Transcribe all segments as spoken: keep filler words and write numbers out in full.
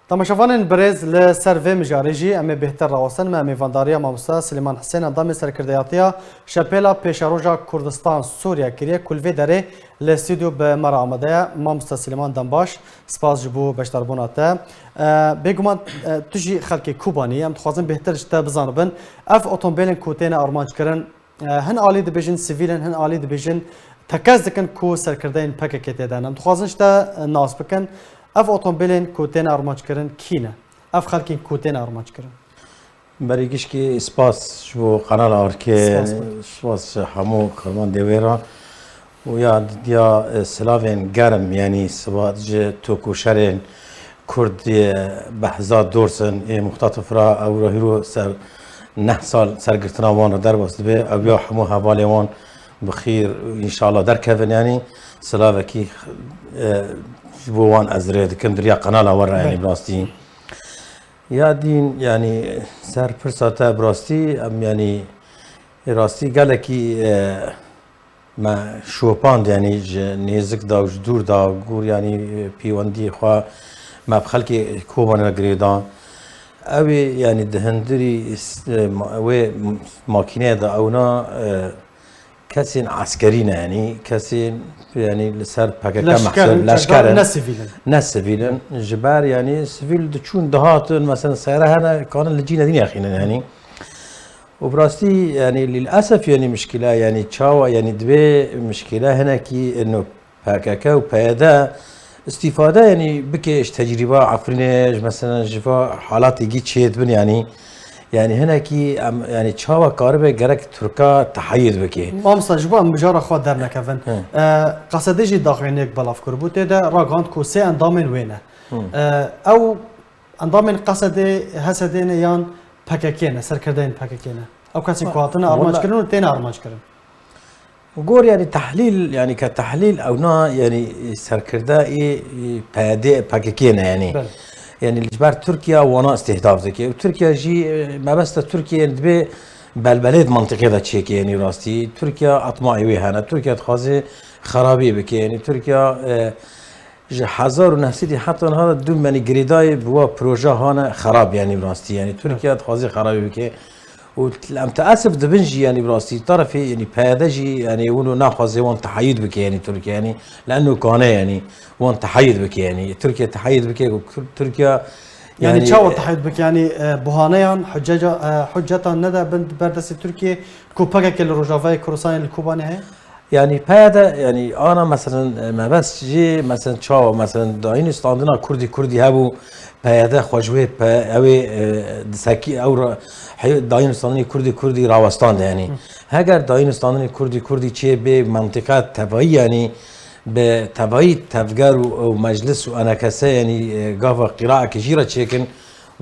Temaşevanên birêz, li ser vê mijarê jî em ê bêhtir rawestin. Me mêvandariya mamosta Silêman Hisên, endamê serkirdeyatiya Şepêla Pêşeroja Kurdistan Sûriye kiriye, ku li vê derê li stûdyo bi me re amade ye. Mamosta Silêman, dem baş, spas ji bo beşdarbûna te. E, bêguman, e, tu jî xelkê Kobanî yî, em dixwazin bêhtir ji te bizanibin. Ev otomobîlên ku têne armanckirin, E, hin alî dibêjin sivîl in, hin alî dibêjin tekez dikin ku serkirdeyên P K K tê de ne. Em dixwazin ji te, e, nas bikin. Ev otomobîlên ku têne armanckirin kî ne? Ev xelkên ku têne armanckirin. Berî gişkî spas ji bo Kanal Arkê, spas, spas ji hemû karmandê wê re. Û ya didiya, e, silavên germ, yanî sibat ji tokûşerên Kurd yê behza dors in, ê muxtatif ra ew ra hîro ser neh sal sergirtina wan re derbas dibe. Ew ya hemû hevalê wan bi xîr înşallah derkevin, yanî silavekî, e, ji bo wan ez rê dikim, di riya kanala we re, yanî Belê. bi rastî. Ya dîn, yanî ser pirsa te bi rastî, em, yanî rastî gelekî, e, me şopand, yanî ji nêzik de û ji dûr de, gor, yanî pêwendiyê xwe me bi xelkê Kobanê re girêdan. Ew ê, yanî di hundirî s-, ma-, wê makîneyê de ewna, e, kesên eskerî ne, yanî kesên, yanî li ser P K K Leşker mehsûb, in, leşker in. Ne sivîl in. Ne sivîl in. Ji ber, yanî sivîl diçûn dihatin, mesela seyare hene, kanin li cî nedî nexînin, yanî. Û bi rastî, yanî, lîlesef, yanî, mişkîla, yanî, çawa, yanî, divê mişkîla hinekî, ino, P K K û P Y D îstîfade, yanî, bike ji tecrîba Efrînê, ji, mesela, ji va halatê gî çêdibin, yanî, yanî, hinekî, em, yanî, çawa karibe gerek Tirka teheyid bike. Mamosta, ji bo em mijara xwe dernekevin. Hı. E, Qesedê jî daxuyaniyek belav kiribû, tê de ragihand ku sê endamên wê ne. Hı. E, ew Endamên Qesedê, H S D ne yan P K K ne, serkirdeyên P K K ne? Ew kesên ku hatine Wala- armanckirin û têne armanckirin. Gor, yanî, tehlîl, yanî, ke tehlîl ewna, yanî, serkirde ê, ê, P Y D, P K K ne, yanî. Belê. Yanî, li ber Tirkiye wana îstîhdaf dike. Û Tirkiye jî, e, mebesta Tirkiye, yanî, dibê belbelê di mentiqê de çêke, yanî, rastî. Tirkiye atmayê wê hene. Tirkiye dixwaze xerabî bike, yanî, Tirkiye, e, Ji hezar û neh sedî heta niha de dûm, yanî, girêdayî bi wa proje hane xerab, yanî, bi rastî. Yanî, Tirkiye dixwaze xerabî bike. Û em teesif dibin jî, yanî, bi rastî, tarafê, yanî, P Y D jî, yanî, wilo naxwaze wan teheyîd bike, yanî, Tirkiye, yanî, li eno kane, yanî, wan teheyîd bike, yanî, Tirkiye teheyîd bike, ku Kur-, Tirkiye, Yanî, yanî, çawa e, teheyîd bike? Yanî, e, buhaneyan, huceca-, e, hucetan nede bin ber destê Tirkiye, ku P K K li Rojavayê Kurdistanê li Kobanê heye? Yanî P Y D, yanî ana, meselen, e, mebest jî, meselen, çawa, meselen, dayîn û standina Kurdî Kurdî hebû, P Y D xwe ji wê pe-, ew ê, e, disekî-, ew ra-, hey-, dayîn û standinê Kurdî Kurdî rawestande, yanî. Hı. Heger dayîn û standinê Kurdî Kurdî çê bê mentiqa tevayî, yanî bi tevayî tevger û, û meclis û enekese, yanî, e, gava qîraekê jî re çêkin,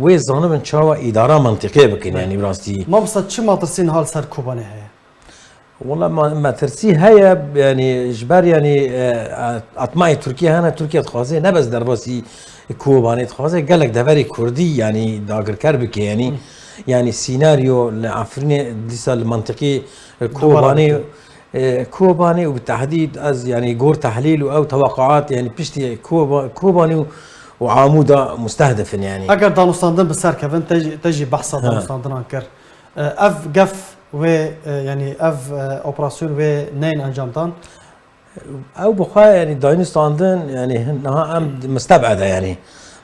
wê zanibin çawa îdara mentiqê bikin, Hı. yanî bi rastî. Mamosta, çi metirsî niha li ser Kobanê heye? Wela ma-, metirsî heye, yanî ji ber, yanî, e, atmayê Tirkiye hene, Tirkiye dixwaze ne bes derbasî Kobanê, dixwaze gelek deverê Kurdî, yanî dagirker bike, yanî, Hı. yanî sînaryo li Efrînê dîsa li mentiqê, e, Dubara Kobanê, bike. e, Kobanê û bi tehdîd ez, yanî gor tehlîl û ew teweqaat, yanî piştî Koba-, Kobanê û, û Amûda mustehdif in, yanî. Eger danûstandin bi ser kevin, te jî, te jî behsa Ha. danûstandinan kir. E, ev gef wê, e, yanî ev, e, operasyon wê neyên encam dan? Ew bi xwe, yanî dayîn û standin, yanî hin-, niha em misteb'ed e, yanî.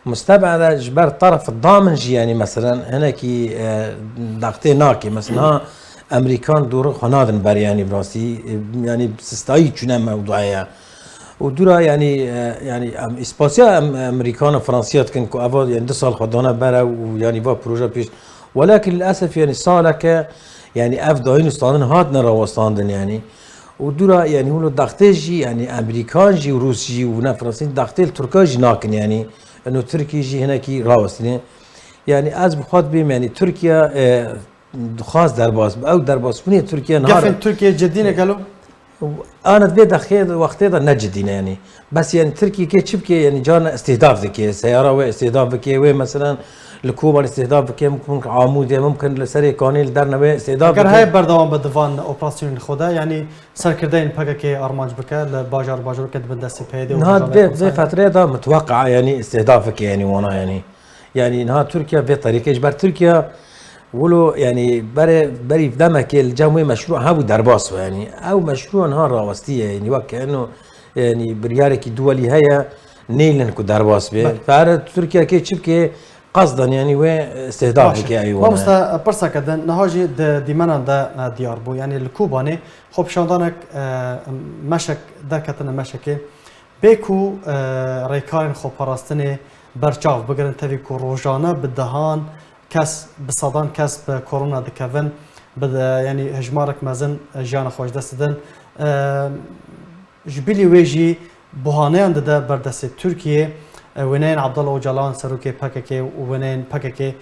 Misteb'ed e ji ber teref damin jî, yanî meselen hinekî, e, daxtê nake. Mesela ha Emerîkan dûrî xwe nadin ber, yanî bi rastî, e, yanî sistayî çûne mewduê ye. Û dûra, yanî, e, yanî em îspasiya em, Emerîkan û Fransiya dikin ku eva, yanî du sal xwe dane ber ew û, yanî va proje pêş. Welakin lilesef, yanî saleke, yanî ev dayîn û standin hatine rawestandin, yanî. Û dûra, yanî wilo daxtê jî, yanî Emerîkan jî û Rûs jî û ne Fransî daxtê li Tirka jî nakin, yanî. Eno Tirkî jî hinekî rawestine. Yanî ez bi xwe dibêm, yanî Tirkiye, e, dixwaz derbas bi. Ew derbasbûnê Tirkiye niha Gefên re- Tirkiye cidî ne gelo? Ana di vê dexê, wextê de ne cidî ne, yanî. Bes, yanî, Tirkî kê çi bike, yanî, carna îstîhdaf dike. Seyara wê îstîhdaf bike, wê, meselen, li Kobanê îstîhdaf bike, mumkin Amûdê, mumkin li Serê Kanê, li dernewê îstîhdaf Eger bike. heye berdewam be di van operasyonên xwe de, yanî, serkirdeyên P K K armanc bike, li bajar bajarokê di bin destê P Y D û Niha Rojavayê vê, vê Kurdistanê. fetreyê de mutweqqa, yanî, îstîhdaf bike, yanî, wana, yanî. Yanî niha Tirkiye vê terîqê ji ber Tirkiye wilo, yanî berê, berî demekê li cem wê meşrû hebû derbas bû. Yanî ew meşrû niha rawestiye, yanî wek eno, yanî biryarekî duwelî heye, nêlin ku derbas bê. Belê. Fare Tirkiye kê çi bike, qasdan yanî wê istihdaf Baş e. bike ew. Mamoste, pirseke din, niha jî di dîmenan de, e, diyar bû. Yanî li Kobanê xwepişandanek, e, meşek derketine meşekê. Bê ku, e, rêkarên xweparastinê berçav bigirin, tevî ku rojane bi dehan kes, bi sedan kes bi korona dikevin, bi de, yanî hejmarek mezin jiyana xwe ji dest didin. E, ji bilî wê jî buhaneyan dide ber destê Tirkiyê, e, wêneyên Abdullah Ocalan, serokê P K K û wêneyên P K K, e,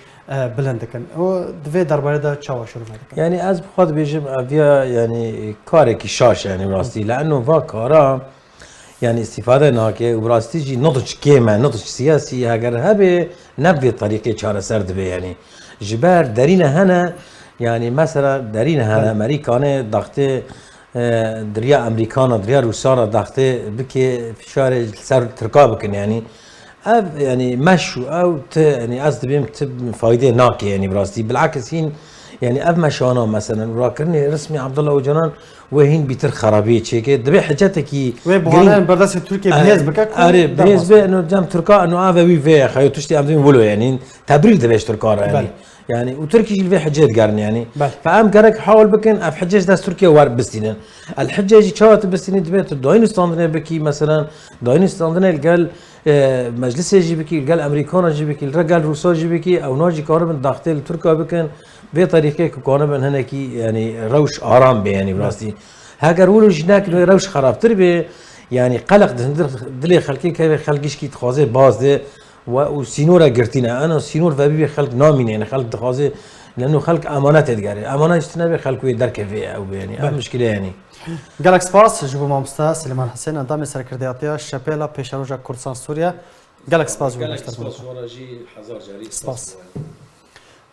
bilind dikin. Û di vê derbarê de çawa şûrve dikin? Yanî ez bi xwe dibêjim, ev ya, yanî karekî şaş e, yanî bi rastî. Li eno va kara, yanî îstîfade nake û bi rastî jî nudc kêm e, nudc siyasî heger hebe, ne bi vê terîqê çareser dibe, yanî. Ji ber derîne hene, yanî mesela derîne hene, Belê. Merîkanê daxtê, e, diriya Emerîkana, diriya Rûsana daxtê bike fişarê li ser Tirka bikin, yanî. Ev, yanî meş û ew ti, yanî ez dibêm ti faydê nake, yanî bi rastî. Bilakis hîn, yanî ev meşana meselen, rakirinê resmî Abdullah Ocalan wê hîn bîtir xerabiyê çêke. Dibê hicetekî Wê girîng buhaneyên berdestê Tirkiye Erê, bihêz bike ku erê, bihêz derbas be, bike. Eno cem Tirka, eno ave wî vê ye, xeyo tiştê em dibên wilo, yanî tebrîr dibe ji Tirka re, yanî. Belê. Yanî, û Tirkî jî li vê hicê digerin, yanî. Belê. Fe em gerek hewal bikin, ev hicê ji dest Tirkiye wer bistînin. El hicê jî çawa tu bistînî, dibê tu dayîn standinê bikî, meselen, dayîn standinê li gel, e, meclisê jî bikî, li gel Emerîkana jî bikî, li gel Rûsa jî bikî, ewna jî karibin daxtê li Tirka bikin, vê terîqê ku karibin hinekî, yanî, rewş aram bê, yanî, bi Belê. rastî. Heger wilo jî nekin wê rewş xerabtir bê, yanî qeleq di hundir dilê xelkê keve, xelk gişkî dixwaze baz de we û sînora girtîne. Ena sînor vebî bê xelk namîne, yanî xelk dixwaze, leno xelk emanetê digere. Emanet jî tune bê xelk wê derkeve ew bê, yanî ev Belê. mişkile, yanî. Gelek spas ji bo mamoste Silêman Hisên, endamê serkirdeyatiya Şepêla Pêşeroja Kurdistan Sûriye. Gelek spas ji bo Gelek beşdarkirina spas xwe. ji wan re jî hezar carî Spas. spas ji wan.